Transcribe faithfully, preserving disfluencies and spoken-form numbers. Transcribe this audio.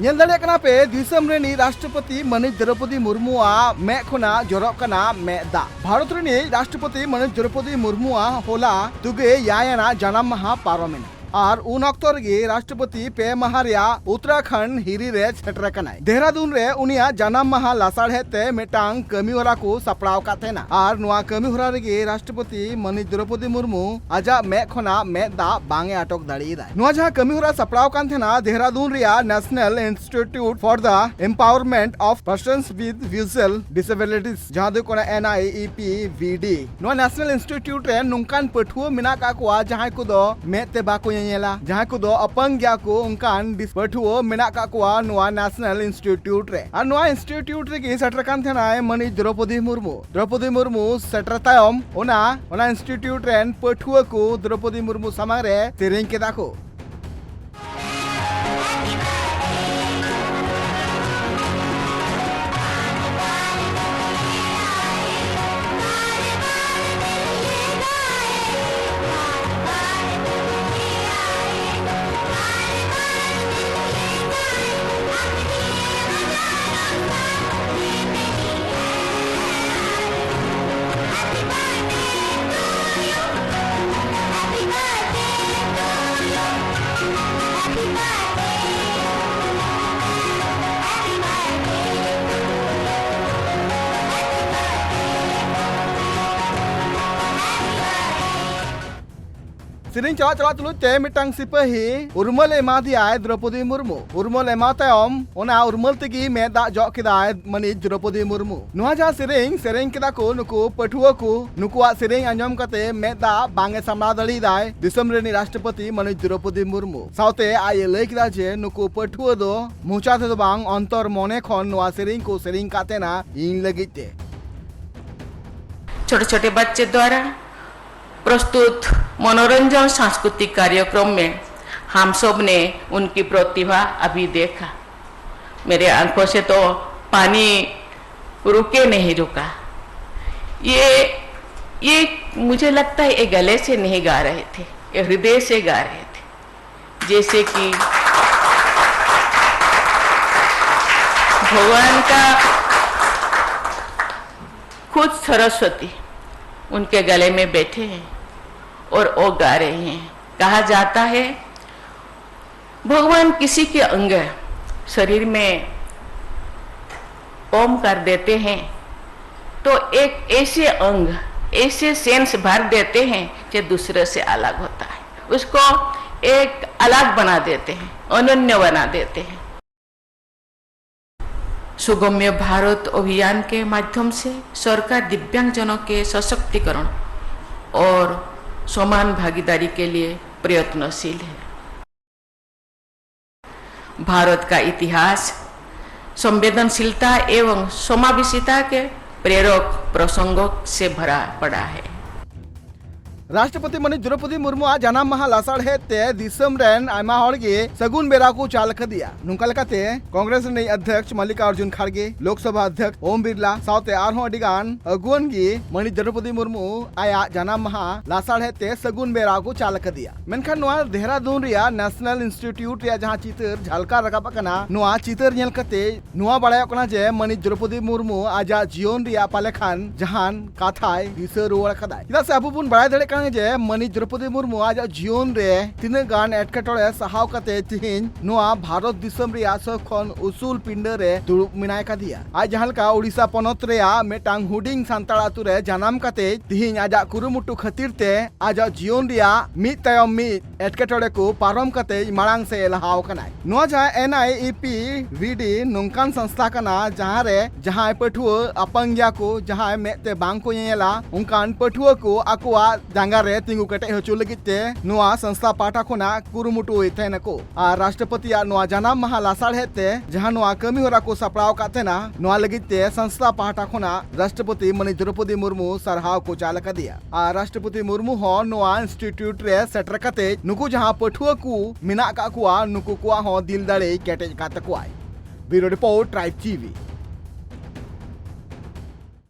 ᱧᱮᱞ ᱫᱟᱲᱮᱭᱟᱜ ᱠᱟᱱᱟ ᱯᱮ, ᱫᱤᱥᱚᱢ ᱨᱤᱱᱤᱡ ᱨᱟᱥᱴᱨᱚᱯᱚᱛᱤ ᱢᱟᱹᱱᱤᱡ ᱫᱨᱚᱯᱚᱫᱤ ᱢᱩᱨᱢᱩᱣᱟᱜ ᱢᱮᱫ ᱠᱷᱚᱱᱟᱜ ᱡᱚᱨᱚᱜ ᱠᱟᱱᱟ ᱢᱮᱫ ᱫᱟᱜ᱾ ᱵᱷᱟᱨᱚᱛ ᱨᱤᱱᱤᱡ ᱨᱟᱥᱴᱨᱚᱯᱚᱛᱤ ᱢᱟᱹᱱᱤᱡ ᱫᱨᱚᱯᱚᱫᱤ ᱢᱩᱨᱢᱩᱣᱟᱜ ᱦᱚᱞᱟ ᱛᱩᱜᱮ ᱭᱟᱭᱟᱱᱟᱜ ᱡᱟᱱᱟᱢ ᱢᱟᱦᱟ ᱯᱟᱨᱚᱢᱮᱱᱟ᱾ ᱟᱨ ᱩᱱ ᱚᱠᱛᱚ ᱨᱮᱜᱮ ᱨᱟᱥᱴᱨᱚᱯᱚᱛᱤ ᱯᱮ ᱢᱟᱦᱟ ᱨᱮᱭᱟᱜ ᱩᱛᱛᱚᱨᱟᱠᱷᱚᱸᱰ ᱦᱤᱨᱤ ᱨᱮ ᱥᱮᱴᱮᱨ ᱟᱠᱟᱱᱟᱭ᱾ ᱫᱮᱦᱨᱟᱫᱩᱱ ᱨᱮ ᱩᱱᱤᱭᱟᱜ ᱡᱟᱱᱟᱢ ᱢᱟᱦᱟ ᱞᱟᱥᱟᱲᱦᱮᱫ ᱛᱮ ᱢᱤᱫᱴᱟᱝ ᱠᱟᱹᱢᱤ ᱦᱚᱨᱟ ᱠᱚ ᱥᱟᱯᱲᱟᱣ ᱟᱠᱟᱫ ᱛᱟᱦᱮᱱᱟ᱾ ᱟᱨ ᱱᱚᱣᱟ ᱠᱟᱹᱢᱤ ᱦᱚᱨᱟ ᱨᱮᱜᱮ ᱨᱟᱥᱴᱨᱚᱯᱚᱛᱤ ᱢᱟᱹᱱᱤᱡ ᱫᱨᱚᱯᱚᱫᱤ ᱢᱩᱨᱢᱩ ᱟᱡᱟᱜ ᱢᱮᱫ ᱠᱷᱚᱱᱟᱜ ᱢᱮᱫ ᱫᱟᱜ ᱵᱟᱝ ᱮ ᱟᱴᱚᱠ ᱫᱟᱲᱮᱭᱟᱫᱟ᱾ ᱱᱚᱣᱟ ᱡᱟᱦᱟᱸ ᱠᱟᱹᱢᱤ ᱦᱚᱨᱟ ᱥᱟᱯᱲᱟᱣ ᱠᱟᱱ ᱛᱟᱦᱮᱱᱟ ᱫᱮᱦᱨᱟᱫᱩᱱ ᱨᱮᱭᱟᱜ National Institute for the Empowerment of Persons with Visual Disabilities, ᱡᱟᱦᱟᱸ ᱫᱚ ᱦᱩᱭᱩᱜ ᱠᱟᱱᱟ N I E P V D᱾ ᱱᱚᱣᱟ National Institute ᱨᱮ ᱱᱚᱝᱠᱟᱱ ᱯᱟᱹᱴᱷᱩᱣᱟᱹ ᱢᱮᱱᱟᱜ ᱟᱠᱟᱫ ᱠᱚᱣᱟ ᱡᱟᱦᱟᱸᱭ ᱠᱚᱫᱚ ᱢᱮᱫ ᱛᱮ ᱵᱟᱠᱚ ᱧᱮᱧᱮᱞᱟ, ᱡᱟᱦᱟᱸᱭ ᱠᱚᱫᱚ ᱟᱯᱟᱝ ᱜᱮᱭᱟ ᱠᱚ, ᱚᱱᱠᱟᱱ dis-, ᱯᱟᱹᱴᱷᱩᱣᱟᱹ ᱢᱮᱱᱟᱜ ᱟᱠᱟᱫ ᱠᱚᱣᱟ ᱱᱚᱣᱟ National Institute ᱨᱮ᱾ ᱟᱨ ᱱᱚᱣᱟ institute ᱨᱮᱜᱮ ᱥᱮᱴᱮᱨ ᱠᱟᱱ ᱛᱟᱦᱮᱱᱟᱭ ᱢᱟᱹᱱᱤᱡ ᱫᱨᱚᱯᱚᱫᱤ ᱢᱩᱨᱢᱩ᱾ ᱫᱨᱚᱯᱚᱫᱤ ᱢᱩᱨᱢᱩ ᱥᱮᱴᱮᱨ ᱛᱟᱭᱚᱢ ᱚᱱᱟ, ᱚᱱᱟ institute ᱨᱮᱱ ᱯᱟᱹᱴᱷᱩᱣᱟᱹ ᱠᱚ ᱫᱨᱚᱯᱚᱫᱤ ᱢᱩᱨᱢᱩ ᱥᱟᱢᱟᱝ ᱨᱮ ᱥᱮᱨᱮᱧ ᱠᱮᱫᱟ ᱠᱚ᱾ ᱥᱮᱨᱮᱧ ᱪᱟᱞᱟᱜ ᱪᱟᱞᱟᱜ ᱛᱩᱞᱩᱡ ᱛᱮ ᱢᱤᱫᱴᱟᱝ ᱥᱤᱯᱟᱹᱦᱤ ᱩᱨᱢᱟᱹᱞ ᱮᱢᱟ ᱫᱮᱭᱟᱭ ᱫᱨᱚᱯᱚᱫᱤ ᱢᱩᱨᱢᱩ᱾ ᱩᱨᱢᱟᱹᱞ ᱮᱢᱟ ᱛᱟᱭᱚᱢ ᱚᱱᱟ ᱩᱨᱢᱟᱹᱞ ᱛᱮᱜᱮ ᱢᱮᱫ ᱫᱟᱜ ᱡᱚᱜ ᱠᱮᱫᱟᱭ ᱢᱟᱹᱱᱤᱡ ᱫᱨᱚᱯᱚᱫᱤ ᱢᱩᱨᱢᱩ᱾ ᱱᱚᱣᱟ ᱡᱟᱦᱟᱸ ᱥᱮᱨᱮᱧ ᱥᱮᱨᱮᱧ ᱠᱮᱫᱟ ᱠᱚ ᱱᱩᱠᱩ ᱯᱟᱹᱴᱷᱩᱣᱟᱹ ᱠᱚ, ᱱᱩᱠᱩᱣᱟᱜ ᱥᱮᱨᱮᱧ ᱟᱸᱡᱚᱢ ᱠᱟᱛᱮ ᱢᱮᱫ ᱫᱟᱜ ᱵᱟᱝ ᱮ ᱥᱟᱢᱲᱟᱣ ᱫᱟᱲᱮᱭᱟᱫᱟᱭ ᱫᱤᱥᱚᱢ ᱨᱤᱱᱤᱡ ᱨᱟᱥᱴᱨᱚᱯᱚᱛᱤ ᱢᱟᱹᱱᱤᱡ ᱫᱨᱚᱯᱚᱫᱤ ᱢᱩᱨᱢᱩ᱾ ᱥᱟᱶᱛᱮ ᱟᱡ ᱮ ᱞᱟᱹᱭ ᱠᱮᱫᱟ ᱡᱮ ᱱᱩᱠᱩ ᱯᱟᱹᱴᱷᱩᱣᱟᱹ ᱫᱚ ᱢᱚᱪᱟ ᱛᱮᱫᱚ ᱵᱟᱝ, ᱚᱱᱛᱚᱨ ᱢᱚᱱᱮ ᱠᱷᱚᱱ ᱱᱚᱣᱟ ᱥᱮᱨᱮᱧ ᱠᱚ ᱥᱮᱨᱮᱧ ᱠᱟᱫ ᱛᱟᱦᱮᱱᱟ ᱤᱧ ᱞᱟᱹᱜᱤᱫ ᱛᱮ᱾ छोटे छोटे बच्चे द्वारा प्रस्तुत मनोरंजन सांस्कृतिक कार्यक्रम में हम सब ने उनकी प्रतिभा अभी देखा। मेरे आंखों से तो पानी रुके नहीं रुका। ये, ये मुझे लगता है ये गले से नहीं गा रहे थे, ये हृदय से गा रहे थे। जैसे कि भगवान का खुद सरस्वती उनके गले में बैठे हैं और वो गा रहे हैं। कहा जाता है, भगवान किसी के अंग शरीर में ओम कर देते हैं, तो एक ऐसे अंग, ऐसे सेंस भर देते हैं जो दूसरे से अलग होता है, उसको एक अलग बना देते हैं, अनन्य बना देते हैं। सुगम्य भारत अभियान के माध्यम से सरकार दिव्यांगजनों के सशक्तिकरण और समान भागीदारी के लिए प्रयत्नशील है। भारत का इतिहास संवेदनशीलता एवं समावेशिता के प्रेरक प्रसंगों से भरा पड़ा है। ᱨᱟᱥᱴᱨᱚᱯᱚᱛᱤ ᱢᱟᱹᱱᱤᱡ ᱫᱨᱚᱯᱚᱫᱤ ᱢᱩᱨᱢᱩᱣᱟᱜ ᱡᱟᱱᱟᱢ ᱢᱟᱦᱟ ᱞᱟᱥᱟᱲᱦᱮᱫ ᱛᱮ ᱫᱤᱥᱚᱢ ᱨᱮᱱ ᱟᱭᱢᱟ ᱦᱚᱲ ᱜᱮ ᱥᱟᱹᱜᱩᱱ ᱵᱮᱨᱟ ᱠᱚ ᱪᱟᱞ ᱟᱠᱟᱫᱮᱭᱟ᱾ ᱱᱚᱝᱠᱟ ᱞᱮᱠᱟᱛᱮ ᱠᱚᱝᱜᱨᱮᱥ ᱨᱤᱱᱤᱡ ᱚᱫᱷᱭᱚᱠᱥ ᱢᱟᱞᱞᱤᱠᱟᱨᱡᱩᱱ ᱠᱷᱟᱲᱜᱮ, ᱞᱳᱠᱥᱚᱵᱷᱟ ᱚᱫᱷᱭᱚᱠᱥ ᱳᱢ ᱵᱤᱨᱞᱟ ᱥᱟᱶᱛᱮ ᱟᱨᱦᱚᱸ ᱟᱹᱰᱤ ᱜᱟᱱ ᱟᱹᱜᱩᱣᱟᱹᱱ ᱜᱮ ᱢᱟᱹᱱᱤᱡ ᱫᱨᱚᱯᱚᱫᱤ ᱢᱩᱨᱢᱩ ᱟᱭᱟᱜ ᱡᱟᱱᱟᱢ ᱢᱟᱦᱟ ᱞᱟᱥᱟᱲᱦᱮᱫ ᱛᱮ ᱥᱟᱹᱜᱩᱱ ᱵᱮᱨᱟ ᱠᱚ ᱪᱟᱞ ᱟᱠᱟᱫᱮᱭᱟ᱾ ᱢᱮᱱᱠᱷᱟᱱ ᱱᱚᱣᱟ ᱫᱮᱦᱨᱟᱫᱩᱱ ᱨᱮᱭᱟᱜ ᱱᱮᱥᱱᱟᱞ ᱤᱱᱥᱴᱤᱴᱤᱭᱩᱴ ᱨᱮᱭᱟᱜ ᱡᱟᱦᱟᱸ ᱪᱤᱛᱟᱹᱨ ᱡᱷᱟᱞᱠᱟᱣ ᱨᱟᱠᱟᱵ ᱟᱠᱟᱱᱟ, ᱱᱚᱣᱟ ᱪᱤᱛᱟᱹᱨ ᱧᱮᱞ ᱠᱟᱛᱮ ᱱᱚᱣᱟ ᱵᱟᱲᱟᱭᱚᱜ ᱠᱟᱱᱟ ᱡᱮ ᱢᱟᱹᱱᱤᱡ ᱫᱨᱚᱯᱚᱫᱤ ᱢᱩᱨᱢᱩ ᱟᱡᱟᱜ ᱡᱤᱭᱚᱱ ᱨᱮᱭᱟᱜ ᱯᱟᱞᱮ ᱠᱷᱟᱱ ᱡᱟᱦᱟᱱ ᱠᱟᱛᱷᱟᱭ ᱫᱤᱥᱟᱹ ᱨᱩᱣᱟᱹᱲ ᱟᱠᱟᱫᱟᱭ᱾ ᱪᱮᱫᱟᱜ ᱥᱮ ᱟᱵᱚ ᱵᱚᱱ ᱵᱟᱲᱟᱭ ᱫᱟᱲᱮᱭᱟᱜ ᱠᱟᱱᱟ ᱡᱮ ᱢᱟᱹᱱᱤᱡ ᱫᱨᱚᱯᱚᱫᱤ ᱢᱩᱨᱢᱩ ᱟᱡᱟᱜ ᱡᱤᱭᱚᱱ ᱨᱮ ᱛᱤᱱᱟᱹᱜ ᱜᱟᱱ ᱮᱴᱠᱮᱴᱚᱬᱮ ᱥᱟᱦᱟᱣ ᱠᱟᱛᱮ ᱛᱮᱦᱮᱧ ᱱᱚᱣᱟ ᱵᱷᱟᱨᱚᱛ ᱫᱤᱥᱚᱢ ᱨᱮᱭᱟᱜ ᱥᱚᱵ ᱠᱷᱚᱱ ᱩᱥᱩᱞ ᱯᱤᱸᱰᱟᱹ ᱨᱮ ᱫᱩᱲᱩᱵ ᱢᱮᱱᱟᱭ ᱠᱟᱫᱮᱭᱟ᱾ ᱟᱡ ᱡᱟᱦᱟᱸ ᱞᱮᱠᱟ ᱳᱰᱤᱥᱟ ᱯᱚᱱᱚᱛ ᱨᱮᱭᱟᱜ ᱢᱤᱫᱴᱟᱝ ᱦᱩᱰᱤᱧ ᱥᱟᱱᱛᱟᱲ ᱟᱛᱩ ᱨᱮ ᱡᱟᱱᱟᱢ ᱠᱟᱛᱮ ᱛᱮᱦᱮᱧ ᱟᱡᱟᱜ ᱠᱩᱨᱩᱢᱩᱴᱩ ᱠᱷᱟᱹᱛᱤᱨ ᱛᱮ ᱟᱡᱟᱜ ᱡᱤᱭᱚᱱ ᱨᱮᱭᱟᱜ ᱢᱤᱫ ᱛᱟᱭᱚᱢ ᱢᱤᱫ ᱮᱴᱠᱮᱴᱚᱬᱮ ᱠᱚ ᱯᱟᱨᱚᱢ ᱠᱟᱛᱮ ᱢᱟᱲᱟᱝ ᱥᱮᱫ ᱞᱟᱦᱟᱣ ᱟᱠᱟᱱᱟᱭ᱾ ᱱᱚᱣᱟ ᱡᱟᱦᱟᱸ NIEPVD ᱱᱚᱝᱠᱟᱱ ᱥᱚᱝᱥᱛᱷᱟ ᱠᱟᱱᱟ, ᱡᱟᱦᱟᱸ ᱨᱮ ᱡᱟᱦᱟᱸᱭ ᱯᱟᱹᱴᱷᱩᱣᱟᱹ ᱟᱯᱟᱝ ᱜᱮᱭᱟ ᱠᱚ, ᱡᱟᱦᱟᱸᱭ ᱢᱮᱫ ᱛᱮ ᱵᱟᱝ ᱠᱚ ᱧᱮᱧᱮᱞᱟ, ᱚᱱᱠᱟᱱ ᱯᱟᱹᱴᱷᱩᱣᱟᱹ ᱠᱚ ᱟᱠᱚᱣᱟᱜ ᱡᱟᱸᱜᱟ ᱨᱮ ᱛᱤᱸᱜᱩ ᱠᱮᱴᱮᱡ ᱦᱚᱪᱚ ᱞᱟᱹᱜᱤᱫ ᱛᱮ ᱱᱚᱣᱟ ᱥᱚᱝᱥᱛᱷᱟ ᱯᱟᱦᱴᱟ ᱠᱷᱚᱱᱟᱜ ᱠᱩᱨᱩᱢᱩᱴᱩ ᱦᱩᱭ ᱛᱟᱦᱮᱱᱟᱠᱚ᱾ ᱟᱨ ᱨᱟᱥᱴᱨᱚᱯᱚᱛᱤᱭᱟᱜ ᱱᱚᱣᱟ ᱡᱟᱱᱟᱢ ᱢᱟᱦᱟ ᱞᱟᱥᱟᱲᱦᱮᱫ ᱛᱮ ᱡᱟᱦᱟᱸ ᱱᱚᱣᱟ ᱠᱟᱹᱢᱤ ᱦᱚᱨᱟ ᱠᱚ ᱥᱟᱯᱲᱟᱣ ᱟᱠᱟᱫ ᱛᱟᱦᱮᱱᱟ, ᱱᱚᱣᱟ ᱞᱟᱹᱜᱤᱫ ᱛᱮ ᱥᱚᱝᱥᱛᱷᱟ ᱯᱟᱦᱴᱟ ᱠᱷᱚᱱᱟᱜ ᱨᱟᱥᱴᱨᱚᱯᱚᱛᱤ ᱢᱟᱹᱱᱤᱡ ᱫᱨᱚᱯᱚᱫᱤ ᱢᱩᱨᱢᱩ ᱥᱟᱨᱦᱟᱣ ᱠᱚ ᱪᱟᱞ ᱟᱠᱟᱫᱮᱭᱟ᱾ ᱟᱨ ᱨᱟᱥᱴᱨᱚᱯᱚᱛᱤ ᱢᱩᱨᱢᱩ ᱦᱚᱸ ᱱᱚᱣᱟ ᱤᱱᱥᱴᱤᱴᱤᱭᱩᱴ ᱨᱮ ᱥᱮᱴᱮᱨ ᱠᱟᱛᱮ ᱱᱩᱠᱩ ᱡᱟᱦᱟᱸ ᱯᱟᱹᱴᱷᱩᱣᱟᱹ ᱠᱚ ᱢᱮᱱᱟᱜ ᱟᱠᱟᱫ ᱠᱚᱣᱟ, ᱱᱩᱠᱩ ᱠᱚᱣᱟᱜ ᱦᱚᱸ ᱫᱤᱞ ᱫᱟᱲᱮᱭ ᱠᱮᱴᱮᱡ ᱟᱠᱟᱫ ᱛᱟᱠᱚᱣᱟᱭ᱾ Bureau Report, Tribe TV.